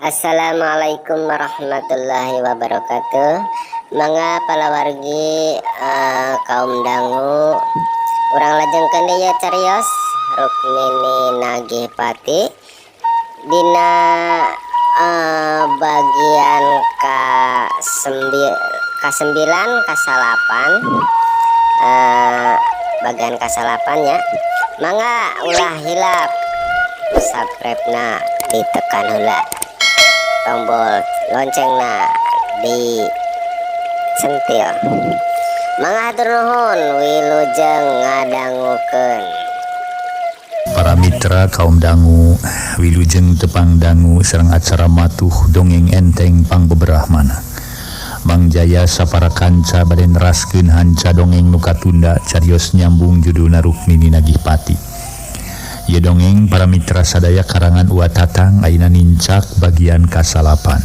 Assalamualaikum warahmatullahi wabarakatuh. Mangga palawargi kaum dangu, urang lajengkeun deui ieu carios Rukmini Nagih Pati dina bagian ka ka-9 ka-9, bagian ka-9 nya. Mangga ulah hilap subscribe na ditekan heula, tombol loncengna di sentil. Mangga, hatur nuhun, wilujeng ngadangukeun. Para mitra kaum dangu, wilujeng tepang dangu sareng acara matuh dongeng enteng pangbeberahmana. Mang Jaya sapara kanca bade neraskeun hanca dongeng nu katunda, carios nyambung judulna Rukmini Nagih Pati. Ieu dongeng, para mitra sadaya, karangan Uwa Tatang, ayeuna nincak bagian kasalapan.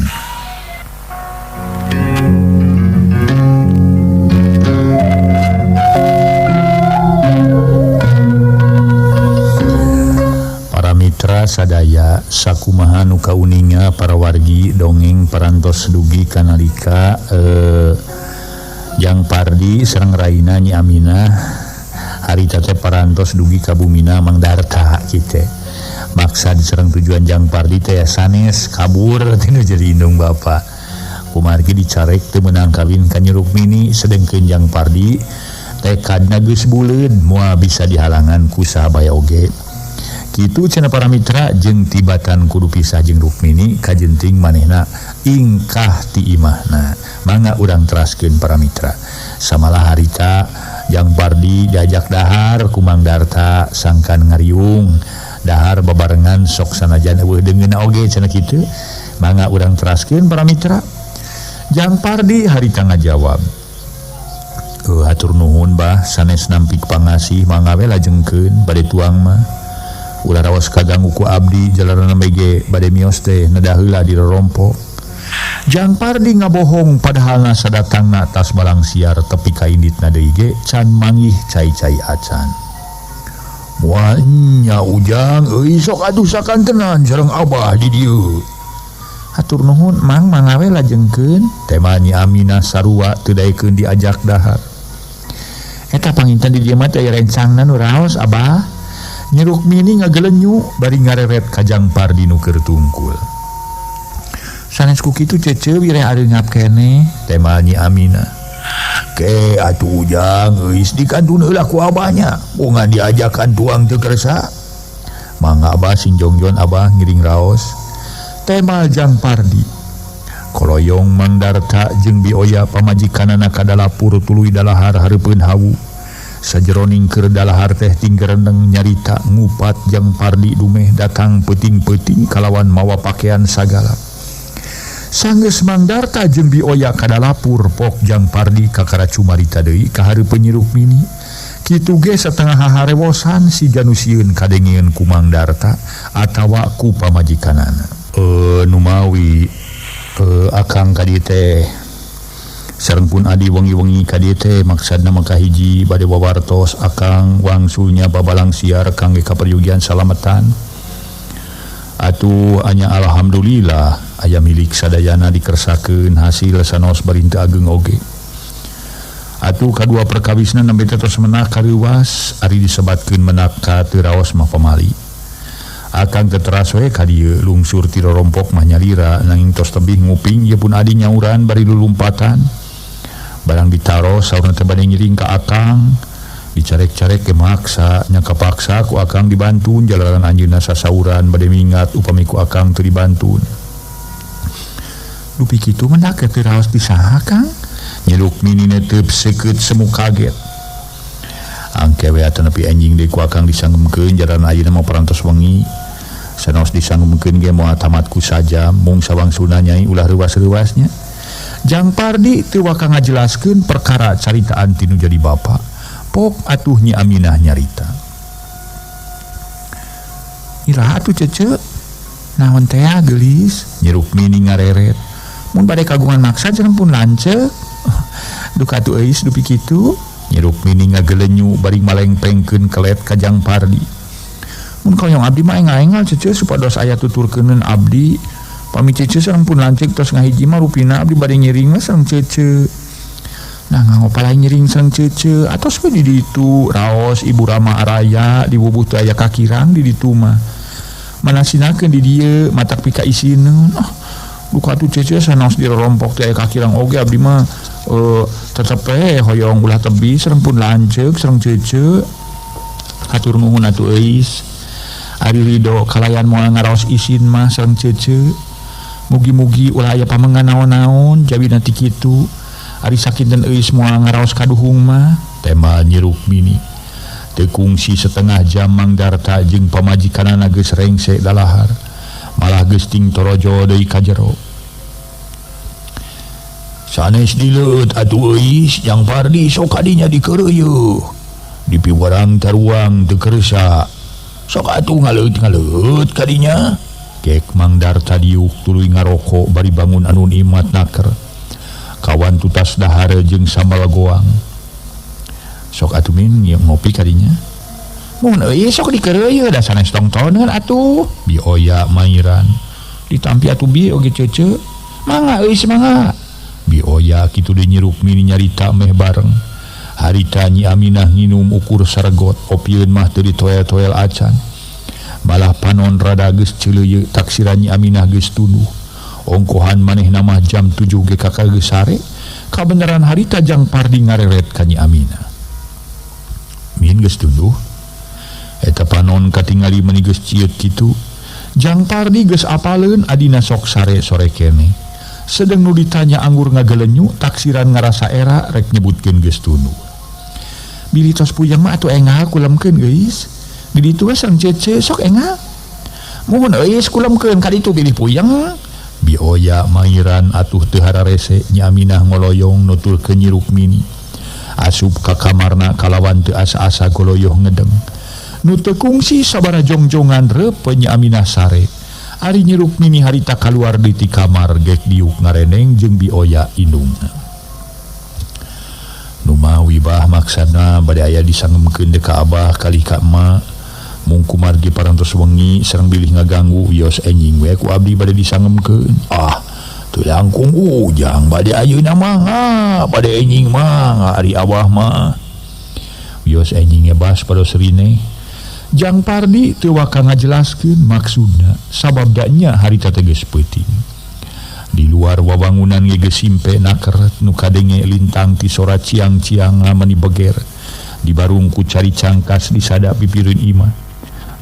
Para mitra sadaya, sakumaha nu kauninga, para wargi, dongeng parantos dugi kanalika Jang Pardi sareng Raina Nyi Aminah harita teh parantos dugi ka bumina Mang Darta kitu. Maksad sareng tujuan Jang Pardi teh sanes kabur tinu jadi indung bapa, kumargi dicarek teu meunang kawin ka Nyi Rukmini, sedengkeun Jang Pardi tekadna geus buleud, moal bisa dihalangan ku saha bae oge. Kitu cenah, para mitra. Jeung tibatan kudu pisah jeung Rukmini kajenting manehna ingkah ti imahna. Mangga urang teraskeun, para mitra. Samalah harita Jang Pardi diajak dahar ku Mang Darta sangkan ngariung dahar babarengan, sok sanajan euweuh deungeunna oge cenah kitu. Mangga urang teraskeun, para mitra. Jang Pardi harita ngajawab, "Hatur nuhun, Bah, sanes nampik pangasih, mangga we lajengkeun bade tuang mah. Ulah raos kaganggu ku abdi, jalaran ge bade mios teh nedah heula di rorompok." Jang Pardi ngabohong, padahal sadatangna tas balang siar tepi ka inditna deui ge can manggih cai-cai acan. "Moal nya, Ujang euy, sok atuh sakantenan sareng Abah di dieu." "Hatur nuhun, Mang, mangga we lajengkeun," tema Nyi Aminah sarua teu daekeun diajak dahar. "Eta panginten di dieu mah teh aya rencangna nu raos, Abah?" Nyi Rukmini ngagelenyu bari ngareret ka Jang Pardi nu keur tungkul. "Sanes ku kitu, Cece, wireh areungap keneh," tema Nyi Aminah. "Ke atuh, Ujang euy, dikantun heula ku abahnya, bongan diajakan tuang teu kersa. Mangga, Abah, sing jongjon Abah ngiring raos," tema Jang Pardi. Koloyong Mang Darta jeung Bioya pamajikanana ka dalapur tuluy dalahar hareupeun hawu. Sajeroning keur dalahar teh tinggerendeng nyarita ngupat, Jang Pardi dumeh datang peuting-peuting kalawan mawa pakaian sagala. Sanggeus Mang Darta jeung Bioya ka dalapur, pok Jang Pardi kakara cumarita deui ka hareupeun Nyi Rukmini. Kitu ge satengah haharewosan siga nu sieun kadengeun ku Mang Darta atawa ku pamajikanana. Numawi akang ka dieu teh sareng pun adi wengi-wengi ka dieu teh maksadna mah kahiji bade wawartos akang wangsulnya babalang siar kangge kaperyugian salametan. Atuh anya alhamdulillah aya milik sadayana dikersakeun, hasil sanos bari teu ageng oge. Atuh kadua perkawisna nembe teh tos menak kareuwas, ari disebatkeun menak ka teu raos mah pamali. Akang teh teras we ka dieu lungsur ti rorompok mah nyalira, nanging tos tebih nguping ieu pun adi nyauran bari lulumpatan. Barang ditaros saurna teh bade ngiring ka akang, dicarek-carek ke maksa nya kapaksa ku akang dibantun jalaran anjeunna sasauran bade mingat upami ku akang teu dibantun. "Dupi kitu mendak teu raos ti saha, Kang?" Nyi Rukmini neteup seukeut semu kaget. "Angke we atuh nepi enjing deui ku akang disangemkeun, jalaran ayeuna mah parantos wengi. Sanaos disangemkeun ge moal tamat ku sajam, mung sawangsuna Nyai ulah reuwas-reuwasnya." Jang Pardi teu waka ngajelaskeun perkara caritaan tinu jadi bapa. Pok atuh Nyi Aminah nyarita. "Iraha atuh, Cece?" "Naon teh, geulis?" Nyi Rukmini ngareret. "Mun bade kagungan maksa jeung pun lanceuk." "Duka atuh euis, dupi kitu?" Nyi Rukmini ngagelenyu bari malengpengkeun kelet ka Jang Pardi. "Mun kahoyong abdi mah engal-engal, Cece, supados aya tuturkeuneun abdi. Pami cece sareng pun lanceuk tos ngahiji mah rupina abdi bade ngiring mah sareng cece. Nah nganggo palai ngiring sareng cece atos we di ditu raos Ibu Rama Araya di bubuh teu aya kakirang di ditu mah. Manasinakeun di dieu matak pika isineun. Ah duka atuh cece sanaos dirorompok teh aya kakirang oge abdi mah tetep we hoyong ulah tebi sareng pun lanceuk sareng cece. Hatur nuhun atuh euis. Ari ridho kalayan moal ngaraos isin mah sareng cece. Mugi-mugi ulah aya pamengan naon-naon jawina ti kitu. Ari sakinten euis moal ngaraos kaduhung mah tema Nyi Rukmini. Teu kungsi setengah jam Mang Darta jeung pamajikanana geus rengse dalahar. Malah geus ting torojo deui ka jero. Sanes dileut atuh euis Jang Pardi sok kadinya dikeureuyeun. Dipiwarang taruang teu keresa. Sok atuh ngaleut-ngaleut kadinya. Gek Mang Darta diuk tuluy ngaroko bari bangun anu imat naker. Kawan tutas dahar jeung sambal goang. Sok atuh min ngopi kadinya. Mun euy sok dikeureuyeun da sanes tongtoneun atuh. Bioya mairan. Ditampi atuh bi oge cece. Mangga euy mangga. Bioya kitu deui Nyi Rukmini nyarita meh bareng. Harita Nyi Aminah nginum ukur saregot opieun mah teu ditoel-toel acan. Malah panon rada geus ceuleuyeu taksiran Nyi Aminah geus tunduh. Ongkohan manehna mah jam 7 ge kakak geus sare. Kabeneran harita Jang Pardi ngareret ka Nyi Aminah. Min geus tunduh. Eta panon katingali meuni geus cieut kitu. Jang Pardi geus apaleun adina sok sare sore kene. Sedeng nu ditanya anggur ngagelenyu taksiran ngarasa era rek nyebutkeun geus tunduh. Bilih tos puyeng mah atuh engal kulemkeun geuis. Di ditu we sareng cece sok engal. Muhun euis kulemkeun ka ditu bilih puyeng. Bioya mairan atuh teu hararese Nyi Aminah ngoloyong nuturkeun Nyi Rukmini. Asup ka kamarna kalawan teu asa-asa goloyoh ngedeng. Nu teu kungsi sabara jongjongan reupeun Nyi Aminah sare. Ari Nyi Rukmini harita kaluar deui ti kamar gek diuk ngareneng jeung bioya indungna. Numawi bah maksana bade aya disangemkeun deui ka abah kalih ka emak. Mung kumargi parantos wengi sareng bilih ngaganggu wios enjing we ku abdi bade disangemkeun. Ah, teu langkung ujang bade ayeuna mah, bade enjing mah ari abah mah. Wios enjing ngebas pados rine. Jang Pardi teu waka ngajelaskeun maksudna sabab da nya harita teh geus peuting. Di luar wawangunan ge geus simpe naker nu kadenge lintang ti sora ciang-ciang ngamani beger. Di barungku cari cangkas disada pipireun imah.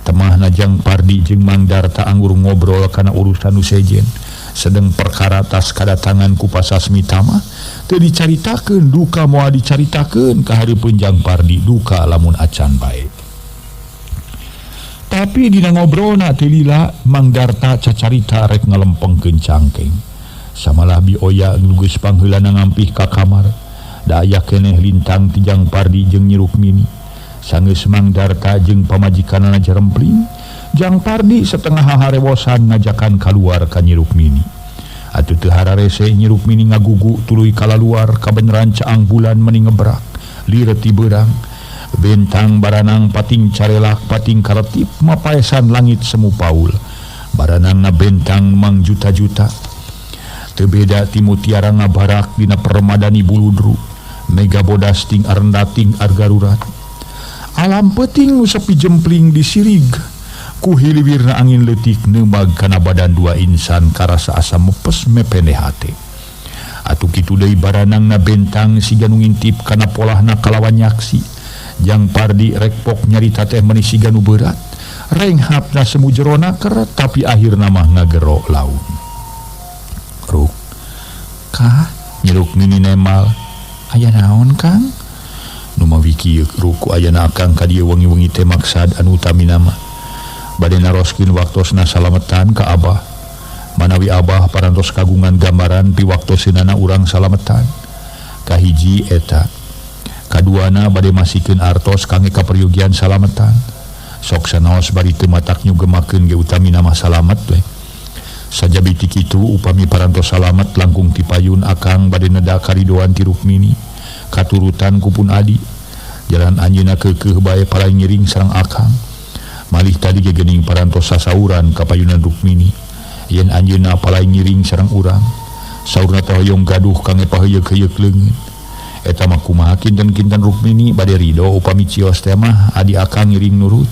Temahna Jang Pardi jeung Mang Darta anggur ngobrol kana urusan nu sejen. Sedeng perkara tas kadatangan ku Pasasmita mah teu dicaritakeun duka moal dicaritakeun ka hareupeun Jang Pardi duka lamun acan bae. Tapi dina ngobrolna teu lila Mang Darta cacarita rek ngalempengkeun cangkeng. Samalah bioya nu geus pangheulana ngampih ka kamar. Da aya keneh lintang ti Jang Pardi jeung Nyi Rukmini. Sanggeus Mang Darta jeung pamajikanana jarempling, Jang Pardi setengah haharewosan ngajakan kaluar ka Nyi Rukmini. Atuh teu hararese Nyi Rukmini ngagugu tuluy kalaluar kabeneran caang bulan meuni ngebrak, lireut ti beurang. Bentang baranang pating carelak pating karetip mapaesan langit semu paul. Baranangna bentang mang juta-juta. Teu beda ti mutiara ngabarak dina permadani buludru. Mega bodas ting arendating argarurat. Alam peuting nu sepi jempling disirig. Ku hiliwirna angin leutik neumag kana badan dua insan karasa asa mepes mepende hate. Atuh kitu deui baranangna bentang siga nu ngintip kana polahna kalawan nyaksi. Jang Pardi rekpok nyarita teh meuni siga nu beurat. Renghapna semu jero naker tapi akhirna mah ngagero laun. Ruk. Kah Nyi Rukmini nemal. Aya naon Kang? Numawi kieu ruku ayana akang ka dieu wengi-wengi teh maksad anu utamina mah. Bade naroskeun waktosna salametan ka abah. Manawi abah parantos kagungan gambaran piwaktoseunana urang salametan. Kahiji eta. Kaduana bade masikeun artos kangge kaperyogian salametan. Sok sanaos bari teu matak nyugemakeun ge utamina mah salamet we. Sajabi ti kitu upami parantos salamet langkung tipayun akang bade neda karidoan ti Rukmini. Katurutan ku pun adi. Jalan anjeunna keukeuh bae paling ngiring sareng akang. Malih tadi ge geuning parantos sasauran ka payunan Rukmini. Yen anjeunna palai ngiring sareng urang. Saurna teh hoyong gaduh kangge paheuyeuk-heuyeuk leungeun. Eta mah kumaha kinten-kinten Rukmini bade ridho upami cios teh mah adi akang ngiring nurut.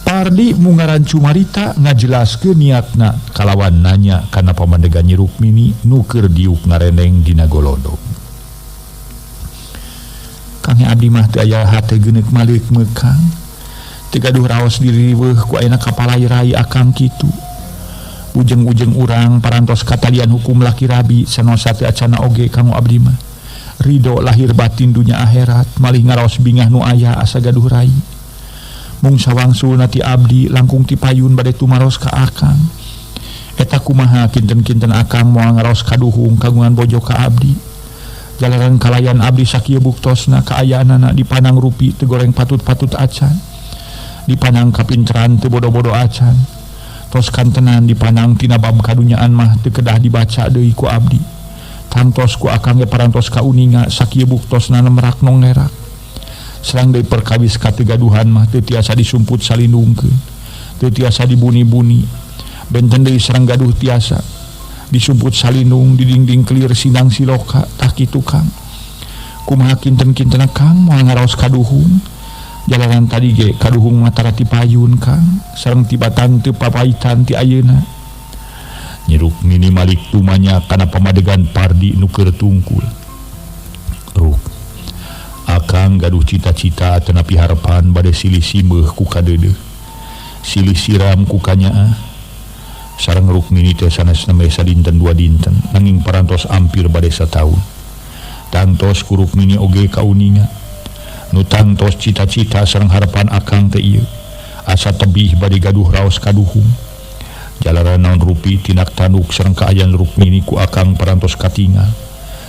Pardi mungaran cumarita ngajelaskeun niatna kalawan nanya kana pamandegan Nyi Rukmini nu keur diuk ngarendeng dina golodog. Kang abdi mah teu aya hate geuneuk maleuk meukang. Teu gaduh raos diriweuh ku ayeuna kapalai rai akang kitu. Ujeng-ujeng urang parantos katalian hukum laki rabi sanosa teu acana oge kanggo abdi mah. Ridho lahir batin dunya akhirat malih ngaraos bingah nu aya asa gaduh rai. Mung sawangsulna ti abdi langkung ti payun bade tumaros ka akang. Eta kumaha kinten-kinten akang moal ngaraos kaduhung kagungan bojo ka abdi. Jalaran kalayan abdi sakieu buktosna kaayaanana dipanang rupi teu goreng patut-patut acan. Dipanang kapinteran teu bodo-bodo acan. Tos kantenan dipanang tina bab kadunyaan mah teu kedah dibaca deui ku abdi. Tangtos ku akang ge parantos kauninga sakieu buktosna merak nongerak. Serang deui perkawis kategaduhan mah teu tiasa disumput salindungkeun. Teu tiasa dibuni-buni. Benten deui sareng gaduh tiasa disumput salindung di dinding kelir sinang siloka tah kitu Kang. Kumaha kinten-kinten Kang moal ngaraos kaduhung. Jalanan tadi ge kaduhung mah tara ti payun Kang, sareng tibatan teu papaitan ti ayeuna. Nyi Rukmini malik tumanya kana pamadegan Pardi nu keur tungkul. Ruk, akang gaduh cita-cita atanapi harapan bade silih simbeuh ku kadeudeuh. Silih siram ku kanyaah. Sareng Rukmini teh sanes nembe sadinten dua dinten, nanging parantos ampir bade sataun. Tangtos ku Rukmini oge kauninga. Nu tangtos cita-cita sareng harapan akang teh ieu. Asa tebih bade gaduh raos kaduhung. Jalaran naon rupi tindak tanduk sareng kaayaan Rukmini ku akang parantos katingal.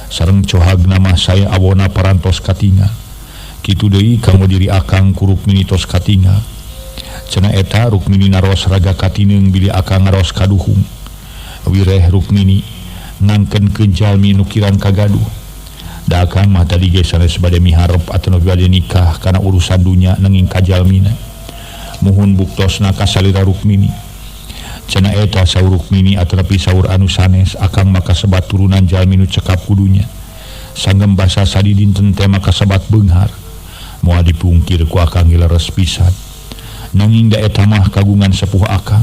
Sareng cohagna mah sae awona parantos katingal. Kitu deui kanggo diri akang ku Rukmini tos katingal. Cenah eta Rukmini naros raga katineung bilih akang ngaros kaduhung. Wireh Rukmini ngangkenkeun jalmi nu kirang kagaduh. Da akang mah tadi ge sanes bade miharep atawa bade nikah kana urusan dunya nanging ka jalmina. Muhun buktosna ka salira Rukmini. Cenah eta saur Rukmini atanapi saur anu sanes akang maka sebat turunan jalmi nu cekap kudunya. Sanggem basa sadidinten teh maka sebat beunghar. Moal dipungkir ku akang leres pisan. Nanging da eta mah kagungan sepuh akang.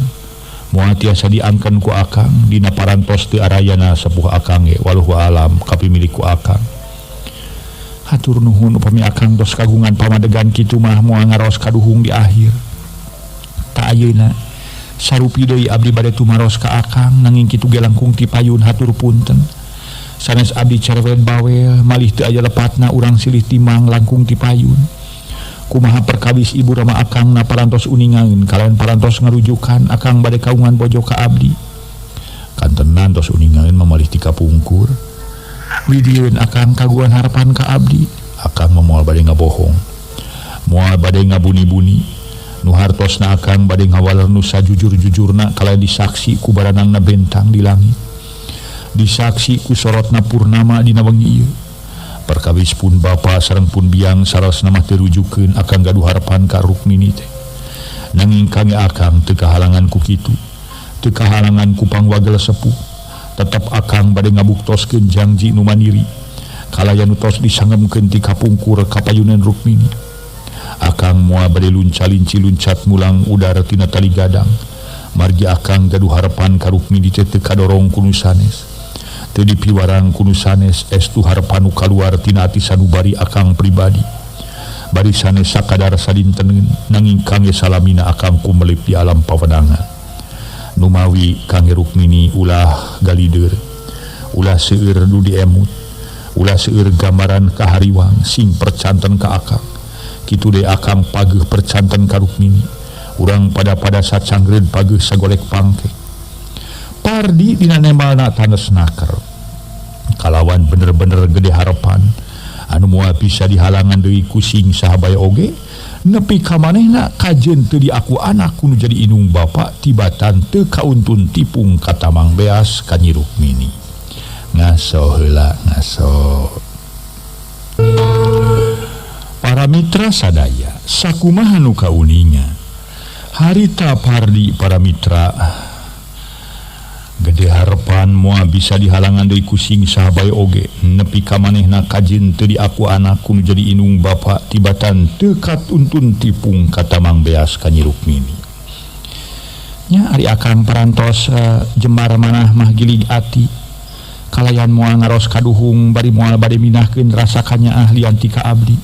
Moal tiasa diangken ku akang dina parantos teu arayana sepuh akang ge waluhu alam kapimilik ku akang. Hatur nuhun upami akang tos kagungan pamadegan kitu mah moal ngaraos kaduhung di akhir. Ta ayeuna sarupi deui abdi bade tumaros ka akang nanging kitu ge langkung ti payun hatur punten. Sanes abdi cerewet bawel malih teu aya lepatna urang silih timang langkung ti payun. Kumaha perkawis ibu rama akang na parantos uningaeun kalawan parantos ngarujukan akang bade kaungan bojo ka abdi. Kantenan tos uningaeun mamalih ti kapungkur. Widieun akang kaguan harapan ka abdi. Akang mah moal bade ngabohong. Moal bade ngabuni-buni. Nu hartosna akang bade ngawaler nu sajujur-jujurna kalayan disaksi ku baranangna bentang di langit. Disaksi ku sorotna purnama dina wengi ieu. Perkawis pun bapa sareng pun biang sarasna mah teu rujukeun akang gaduh harapan ka Rukmini teh. Nanging kange akang teu kahalangan ku kitu. Teu kahalangan ku pangwagel sepuh. Tetep akang bade ngabuktoskeun janji nu mandiri. Kalayan nu tos disangemkeun ti kapungkur ka payunan Rukmini. Akang moal bade lunca-linci luncat mulang udara tina tali gadang. Margi akang gaduh harapan ka Rukmini teh teu kadorong ku nu sanes. Teu dipiwarang ku nu sanes estu harapan nu kaluar tina ati sanubari akang pribadi. Bari sanes sakadar sadinteneun nanging kangge salamina akang kumelip di alam pawenangan. Numawi kangge Rukmini ulah galider, ulah seueur nu diemut, ulah seueur gambaran kahariwang sing percanten ka akang. Kitu deui akang pageuh percanten ka Rukmini. Urang pada-pada sacangreun pageuh sagolek pangke. Pardi dina nembalna tanes naker. Kalawan bener-bener gede harapan anu moal bisa dihalangan deui ku sing saha bae oge nepi ka manehna kajeun teu diaku anak kudu jadi inung bapa tibatan teu kauntun tipung katamang beas ka Nyi Rukmini. Ngaso heula ngaso. Para mitra sadaya sakumaha nu kauninga harita Pardi para mitra Gede harepan moal bisa dihalangan deui ku sing saha bae oge nepi ka manehna kajin teu diaku anak ku nu jadi indung bapa tibatan teu katuntun tipung kata Mang Beas ka Nyi Rukmini. Nya ari akang parantos jembar manah mah gilig ati. Kalayan moal ngaros kaduhung bari moal bade minahkeun rasa kanyaah lian ti ka abdi.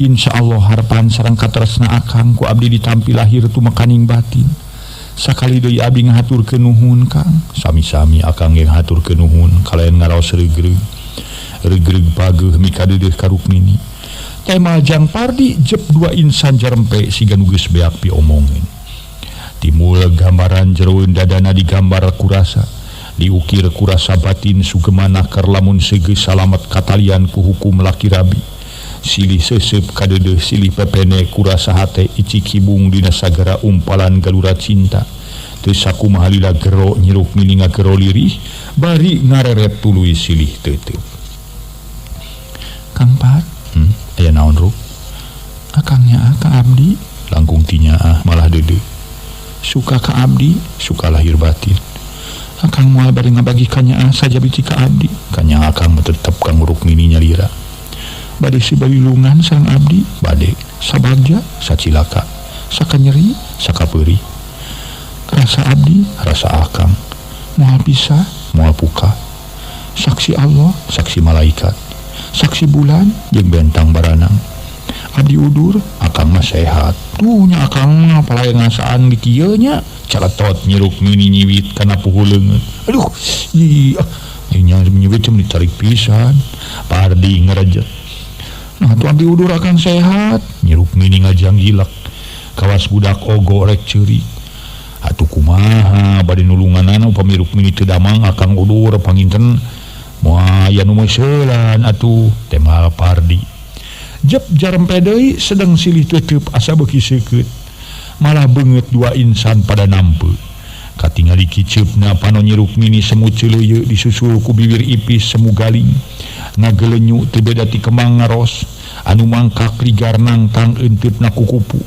Insyaallah harepan sareng katresna akang ku abdi ditampi lahir tumekaning batin. Sakali deui abdi ngahaturkeun nuhun Kang. Sami-sami akang ge ngahaturkeun nuhun kalayan ngaraos regreg. Regreg pageuh mikadeudeuh ka Rukmini. Tema Jang Pardi jep dua insan jarempe siga nu geus beak piomongeun. Timul gambaran jeroeun dadana digambar kurasa, diukir kurasa batin sugemana keur lamun segeus salamet katalian ku hukum laki rabi. Silih seuseup kadeudeuh silih pepene kurasa hate icik hibung dina sagara umpalan galura cinta. Teu sakumaha lila gero Nyi Rukmini ngagero lirih bari ngareret tuluy silih teuteut. Kang Pat, aya naon Ruk? Akang nyaah ka abdi? Langkung ti nyaah malah deudeuh. Suka ka abdi? Suka lahir batin. Akang moal bari ngabagi kanyaah sajabi ti ka abdi. Kanyaah akang mah tetep Kang Rukmini nyalira. Bade sibalilungan sareng abdi? Bade. Sabagja? Sacilaka. Sakanyeri? Sakapeurih. Rasa abdi? Rasa akang. Moal pisah? Moal puka. Saksi Allah? Saksi malaikat. Saksi bulan? Jeung bentang baranang. Abdi udur? Akang mah sehat. Tuh nya akang mah palai ngasaan di kieu nya. Caletot Nyi Rukmini nyiwit kana puhu leungeun. Aduh, ih, nya nyiwit cuma ditarik pisan. Pardi ngarejet. Nah, tuh abdi udur akan sehat. Nyi Rukmini ngajang gilak. Kawas budak ogo rek ceurik. Atuh kumaha bade nulunganana upami Rukmini teu damang akang udur panginten moal aya nu meuseulan atuh temal Pardi. Jep jarempe deui sedeng silih teuteup asa beuki seukeut. Malah beungeut dua insan pada nampe. Katingali kiceupna panon Nyi Rukmini semu ceuleuyeu disusul ku bibir ipis semu galing. Ngagelenyu teu beda ti kemang ngaros anu mangkak ligar nangtang eunteutna kukupu.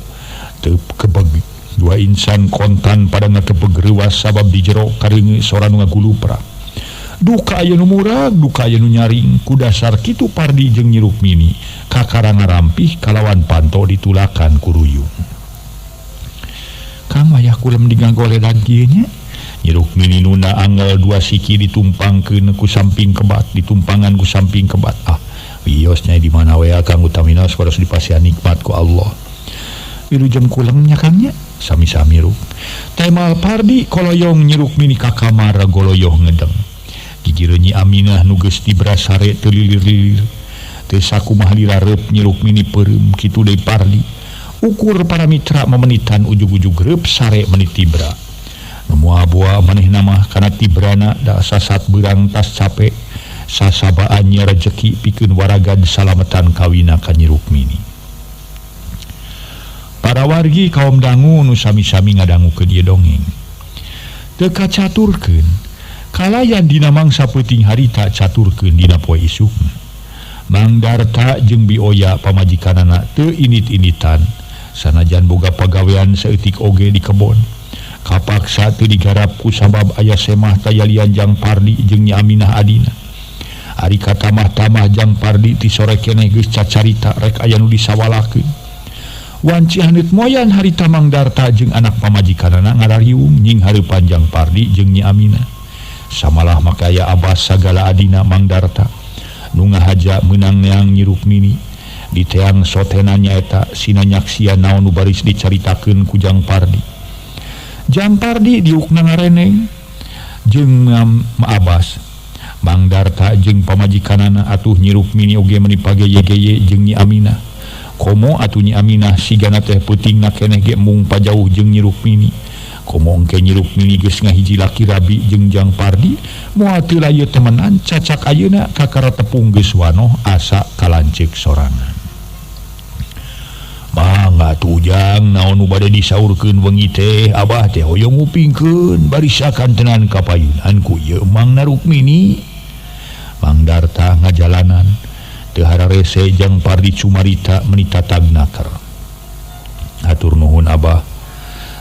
Teu kebeg dua insan kontan pada ngakebeg reuas sabab di jero kareungeut sora nu ngagulupra. Duka aya nu murag, duka aya nu nyaring, ku dasar kitu Pardi jeung Nyi Rukmini kakara ngarampih kalawan panto ditulakan ku ruyung. Kang wayah kulem digagoledan kieu nya. Nyi Rukmini nunda angel dua siki ditumpangkeun ku samping kebat, ditumpangan ku samping kebat. Ah, wios nya di mana we Kang utamina sabaros dipasihan nikmat ku Allah. Wilujeng kulem nya Kang nya. Sami-sami Ruk. Temal Pardi koloyong Nyi Rukmini ka kamar goloyoh ngedeng. Gigireun Nyi Aminah nu geus dibrasare teu lilir-lilir. Teu sakumaha lila reup Nyi Rukmini peureum kitu deui Pardi. Ukur para mitra memenitan ujug-ujug reup sare menit tibra. Nu moal-boa manehna mah kana tibrana da sasat beurang tas cape. Sasabaan nya rejeki pikeun waragad salametan kawina ka Nyi Rukmini. Para wargi kaum dangu nu sami-sami ngadangukeun ieu dongeng. Teu kacaturkeun kalayan dina mangsa peuting harita caturkeun dina poe isukna. Mang Darta jeung Bioya pamajikanana teu init-initan sanajan boga pagawean saeutik oge di kebon. Kapaksa teu digarap ku sabab aya semah tayalian Jang Pardi jeung Nyi Aminah adina. Ari katamah-tamah Jang Pardi ti sore keneh geus cacarita rek aya nu disawalakeun. Wanci haneut moyan harita Mang Darta jeung anak pamajikanana ngarariung nying hareupan Jang Pardi jeung Nyi Aminah. Samalah make aya abas sagala adina Mang Darta nu ngahaja meunang neang Nyi Rukmini. Diteang sotena nyaeta sina nyaksian naon nu baris dicaritakeun ku Jang Pardi. Jang Pardi diukna ngareneng jeung Abas. Mang Darta jeung pamajikanana atuh Nyi Rukmini oge meuni pageye-geye jeung Nyi Aminah. Komo atuh Nyi Aminah sigana teh peutingna keneh ge mung pajauh jeung Nyi Rukmini. Komo engke Nyi Rukmini geus ngahiji laki rabi jeung Jang Pardi, moal teu layeut temenan cacak ayeuna kakara tepung geus wanoh asa kalanceuk sorangan. Mangga tujang naon nu bade disaurkeun wengi teh abah teh hoyong ngupingkeun bari sakantenan kapayunan ku ieu Mang Rukmini. Mang Darta ngajalanan teu hararese Jang Pardi cumarita meuni tatag naker. Hatur nuhun abah.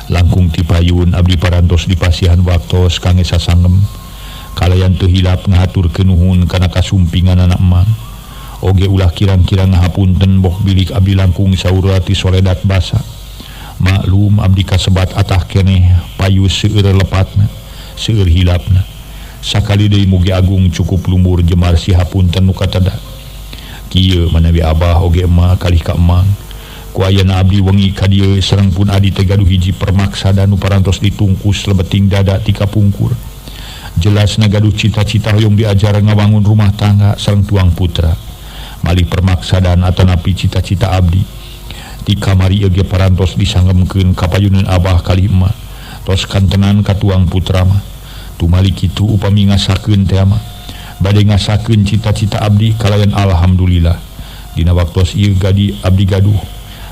Langkung ti payun abdi parantos dipasihan waktos kangge sasangem. Kalayan teu hilap ngahaturkeun nuhun kana kasumpingan anak emang. Oge ulah kirang-kirang ngahapunten boh bilik abdi langkung saur ti soledat basa. Maklum abdi kasebat atah keneh payu seueur lepatna, seueur hilapna. Sakali deui mugi agung cukup lumbur jemar si hapunten nu katada. Kieu manawi abah oge emak kalih ka emang. Ku ayana abdi wengi ka dieu sareng pun adi teh gaduh hiji permaksadan nu parantos ditungkus lebeting dada ti kapungkur. Jelas gaduh cita-cita hoyong diajar ngawangun rumah tangga sareng tuang putra. Malih permaksadan atanapi cita-cita abdi. Ti kamari ieu ge parantos disangemkeun ka payuneun abah kalih emak. Tos kantenan ka tuang putra mah. Tumali kitu upami ngasakeun teh mah. Bade ngasakeun cita-cita abdi kalayan alhamdulillah. Dina waktos ieu gadi abdi gaduh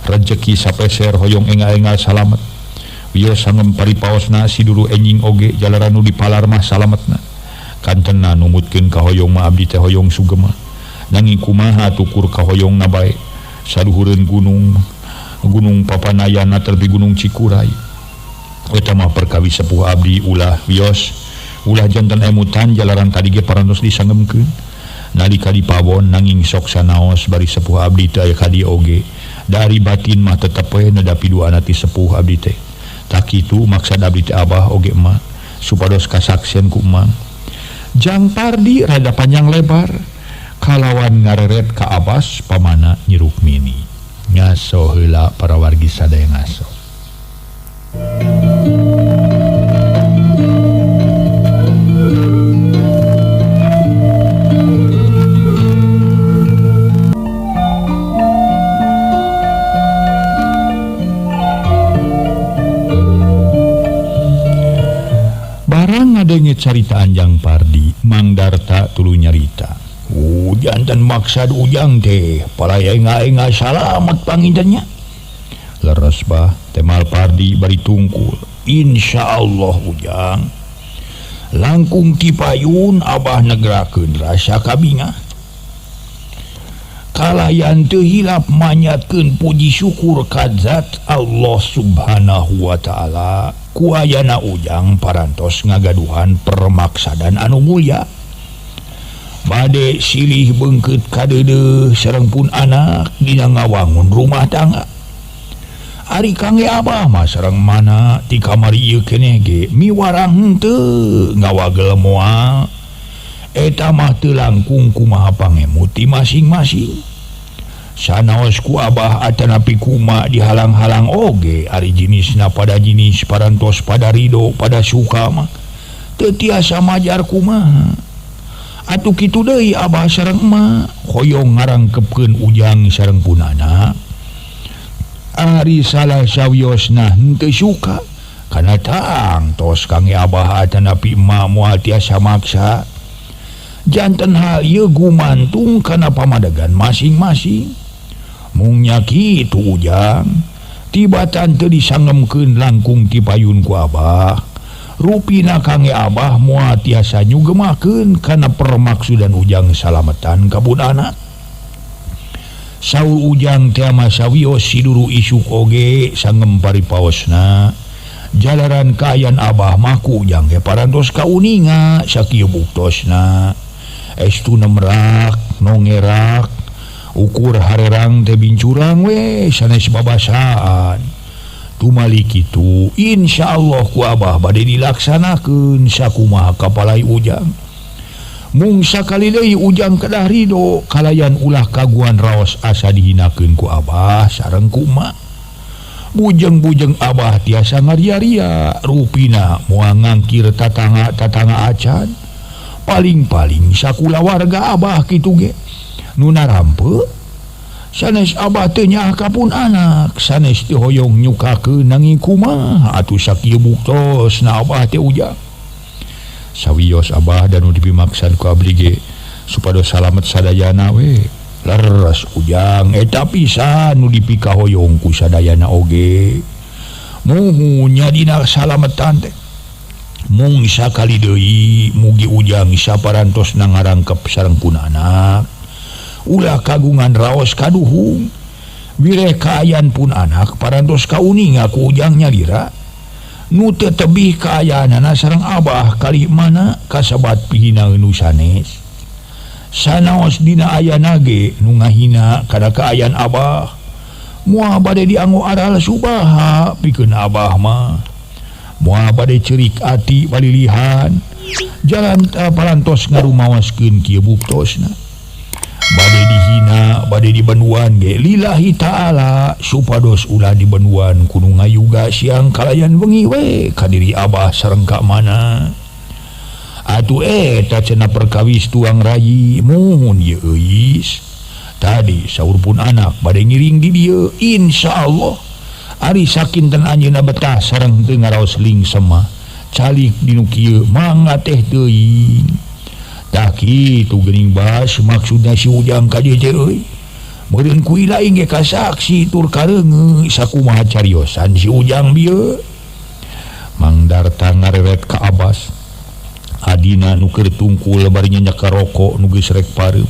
rejeki sapeser hoyong engal-engal salamet. Wios sangem paripaosna si dulu enjing oge jalaran nu dipalar mah salametna. Kantena numutkeun kahoyong mah abdi teh hoyong sugema. Nanging kumaha tukur kahoyongna bae. Saluhureun gunung Gunung Papanayana terbi Gunung Cikuray. Eta mah perkawis sepuh abdi ulah wios ulah jantan emutan jalaran tadi ge parantos disangemkeun. Nalika dipawon nanging sok sanaos bari sepuh abdi teh aya ka dieu oge. Dari batin mah tetep we nedapi duana ti sepuh abdi teh. Tak kitu maksad abdi teh abah oge emak supados kasaksien ku emang. Jang Pardi rada panjang lebar kalawan ngareret ka Abbas pamana Nyi Rukmini. Ngaso heula para wargi sadaya ngaso. Barang ngadenge caritaan Jang Pardi, Mang Darta tuluy nyarita. Jantan maksad ujang teh palaya enga-enga salamet pangintennya. Leres bah temal Pardi bari tungkul. Insyaallah ujang. Langkung ti payun abah negrakeun rasa kabingah. Kalayan teu hilap manyatkeun puji syukur ka zat Allah Subhanahu wa taala. Ku ayana ujang parantos ngagaduhan permaksadan anu mulya. Bade silih beungkeut kadeudeuh sareng pun anak dina ngawangun rumah tangga. Ari kangge abah mah sareng mana ti kamari ieu keneh ge miwarang henteu ngawagel moal. Eta mah teu langkung kumaha pangemut ti masing-masing. Sanaos ku abah atanapi kuma dihalang-halang oge ari jenisna pada jenis parantos pada ridho pada suka mah teu tiasa majar kumaha. Atuh kitu deui abah sareng emak hoyong ngarangkepkeun ujang sareng punana. Ari salah sawiosna henteu suka kana tang tos kangge abah atanapi emak moal tiasa maksa. Janten hal ieu gumantung kana pamadegan masing-masing. Mung nya kitu ujang tibatan teu disangemkeun langkung ti payun ku abah. Rupina kangge abah moal tiasa nyugemakeun kana permaksudan ujang salametan ka pun anak. Saur ujang teh mah sawios si duru isuk oge sangem paripaosna. Jalaran kaayaan abah mah ku ujang ge parantos kauninga sakieu buktosna. Estu nemrak, nongerak, ukur harerang teh bincurang we sanes babasaan. Tumali kitu insyaallah ku abah bade dilaksanakeun sakumaha kapalai ujang. Mung sakali deui ujang kedah ridho kalayan ulah kaguan raos asa dihinakeun ku abah sareng ku emak. Bujeng-bujeng abah tiasa ngaria-ria rupina moal ngangkir tatangga-tatangga acan. Paling-paling sakulawarga abah kitu ge nu narampe. Sanes abah teu nyaah ka pun anak, sanes teu hoyong nyukakeun nanging kumaha atuh sakieu buktosna abah teh ujang. Sawios abah dan nu dipimaksad ku abdi ge supados salamet sadayana we. Leres ujang eta pisan nu dipikahoyong ku sadayana oge. Muhun nya dina salametan teh. Mung sakali deui mugi ujang saparantosna ngarangkep sareng pun anak. Ulah kagungan raos kaduhung. Wireh kaayaan pun anak parantos kauninga ku ujang nyalira. Nu teu tebih kaayaanana sareng Abah kalih mana kasebat pihina nu sanes. Sanaos dina ayana ge nu ngahina kana kaayaan Abah. Moal bade dianggo aral subaha pikeun Abah mah. Moal bade ceurik ati palilihan. Jalan parantos ngarumaoskeun kieu buktosna. Bade dihina, bade dibenduan ge lillahi ta'ala supados ulah dibenduan kudu ngayuga siang kalayan wengi we ka diri Abah sareng ka mana. Atuh eta cenah perkawis tuang rayi muhun ieu euis. Tadi saur pun anak bade ngiring di dieu insyaallah. Ari sakinten anjeunna betah sareng teu ngaraos lingsem mah. Calik dinu kieu mangga teh teuing. Tah kitu geuning bas maksudna si Ujang ka dieu teh euy. Meureun ku ilaing ge kasaksi tur kareungeut sakumaha cariosan si Ujang bieu. Mang Darta ngareret ka Abbas. Adina nu keur tungkul bari nyenyak ka rokok nu geus rek pareum.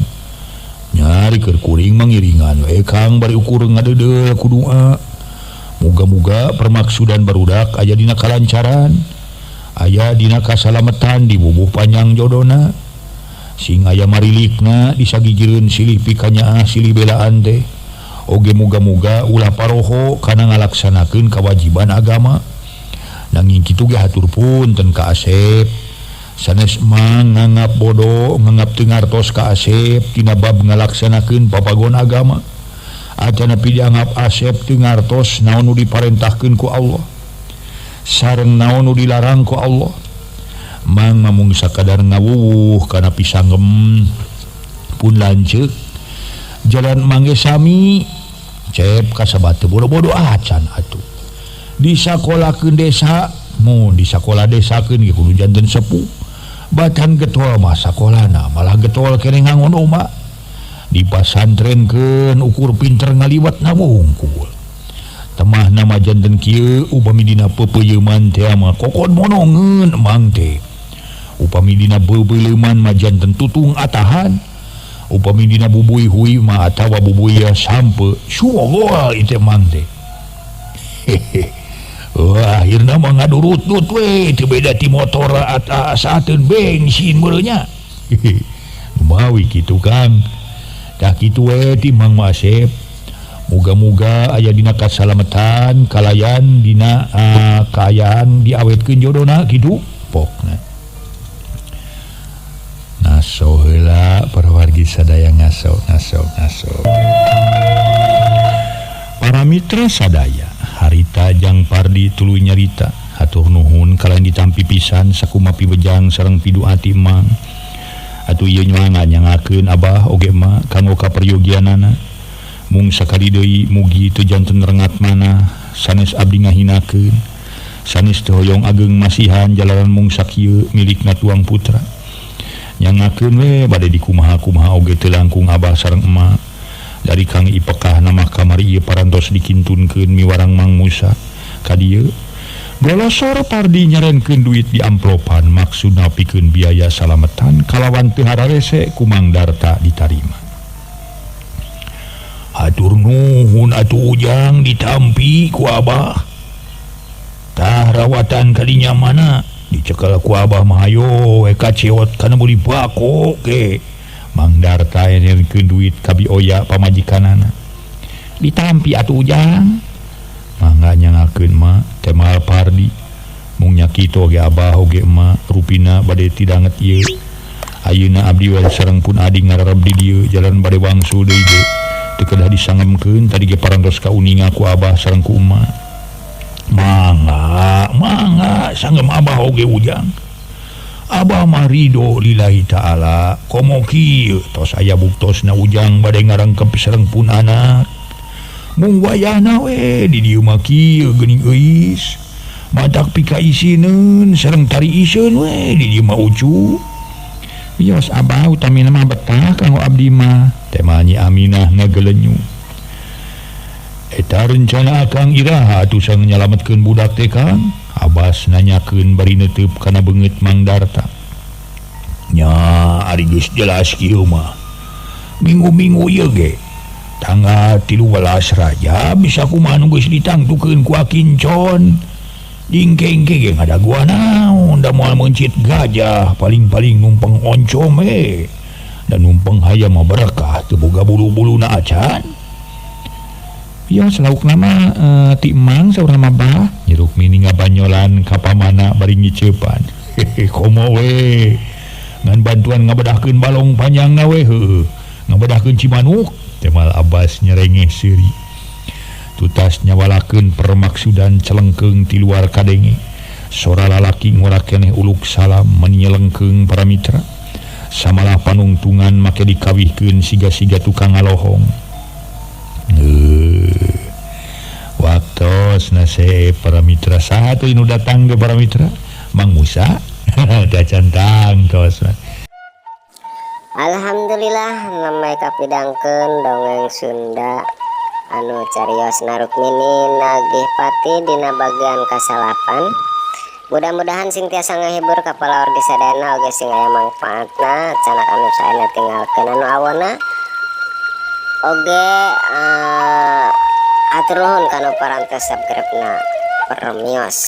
Nyari keur kuring mangiringan we Kang bari ukur ngadeudeuh ku doa. Muga-muga permaksudan barudak aya dina kalancaran. Aya dina kasalametan di bubuh panjang jodona. Sing aya marilikna disagigireun silih pikanyaah silih belaan teh. Oge muga-muga ulah paroho kana ngalaksanakeun kewajiban agama. Nanging kitu ge hatur punten ka Asep. Sanes mang nganggap bodoh, nganggap teu ngartos ka Asep tina bab ngalaksanakeun papagon agama. Acana pidianggap Asep teu ngartos naon nu diparentahkeun ku Allah. Sareng naon nu dilarang ku Allah. Mang mamung sakadar ngawuwuh kana pisanggem pun lanceuk jalan mangge sami cep kasabat teu bodoh-bodoh acan atuh. Di sakolakeun desa mun di sakola desakeun ge kudu janten sepuh. Batan getol mah sakolana malah getol keneh ngangon oma. Dipasantrenkeun ukur pinter ngaliwat na wungkul. Temah nama janten kieu upami dina pepeuyeman teh mah kokon monongeun mang teh. Upami dina beubeuleman mah janten tutung atahan. Upami dina bubuy hui mah atawa bubuy sampe sumogol ieu mang teh. Hehe. Wah, akhirna mah ngadurutut we teu beda ti motor saateun bensin meureun nya. Mawi kitu Kang. Tah kitu we ti Mang Asep. Muga-muga aya dina kasalametan kalayan dina kaayaan diawetkeun jodona kitu pokna. Ngaso heula para wargi sadaya ngaso ngaso ngaso. Para mitra sadaya harita jang Pardi tuluy nyarita hatur nuhun kalayan ditampi pisan sakumaha piwejang sareng pidu ati Mang. Atuh ieu nyuangan nyangakeun Abah oge ma kanggo kaperyogianana. Mung sakali deui mugi teu janten rengat mana sanes abdi ngahinakeun. Sanes teu hoyong ageng masihan jalaran mung sakieu milikna tuang putra. Nyangakeun we bade dikumaha-kumaha oge teu langkung Abah sareng emak. Dari Kang Ipekah nama kamari ieu parantos dikintunkeun miwarang Mang Musa ka dieu. Golosor Pardi nyarenkeun duit di amplopan maksudna pikeun biaya salametan kalawan teu hararese ku Mang Darta ditarima. Hatur nuhun atuh Ujang ditampi ku Abah. Tah rawatan kadinya mana dicekel ku Abah mah hayo we kaceot kana meuli bako ge. Mang Darta nyerenkeun duit ka Bi Oya pamajikanana. Ditampi atuh Ujang. Mangga nyangakeun ma temal Pardi. Mung nya kitu oge Abah oge emak rupina bade tidanget ieu. Ayeuna abdi we sareng pun adi ngarareb di dieu jalan bade wangsul deui ge. Teu kedah disangemkeun tadi ge parantos kauninga ku Abah sareng ku emak. Mangga, mangga sangem Abah oge Ujang. Abah mah ridho lillahi ta'ala. Komo kieu tos aya buktosna Ujang bade ngarangkep sareng pun anak. Mung wayahna we di dieu mah kieu geuning euis. Matak pika isineun sareng tari iseun we di dieu mah ucu. Wios Abah utamina mah betah kanggo abdi mah. Tema Nyi Aminah ngagelenyu. Eta rencana Akang iraha atuh sang nyalametkeun budak teh Kang? Abbas nanyakeun bari neuteub kana beungeut Mang Darta. Nya ari geus jelas kieu mah. Minggu-minggu ieu ge tanggal 13 Rajab bisa kumaha nu geus ditangtukeun ku Akincon. Dingkeng ge ngadaguan naon da moal meuncit gajah paling-paling numpang oncom we. Dan numpang hayam mah berkah teu boga bulu-buluna acan. Yo selauk nama ti Mang saur nama Bah. Nyi Rukmini ngabanyolan ka pamana bari ngiceupan. Hehe komo we. Ngan bantuan ngabedahkeun balong panjangna we heueuh. Ngabedahkeun Cimanuk Temal Abbas nyerengeh seuri. Tutas nyawalakeun permaksudan celengkeung ti luar kadenge. Sora lalaki ngora keneh uluk salam menyelengkeung para mitra. Samalah panungtungan make dikawihkeun siga-siga tukang ngalohong. Waktos nase para mitra saha tuh nu datang ke para mitra? Mang Musa. Teu acan tangtos. Alhamdulillah namai kapidangkeun dongeng Sunda anu cariosna Rukmini nagih pati dina bagian kasalapan. Mudah-mudahan sing tiasa ngahibur ka palawargi sadayana oge sing aya mangfaatna canak anu saena tinggalkeun anu awona. Oge hatur nuhun kanu parantos subscribe-na. Permios.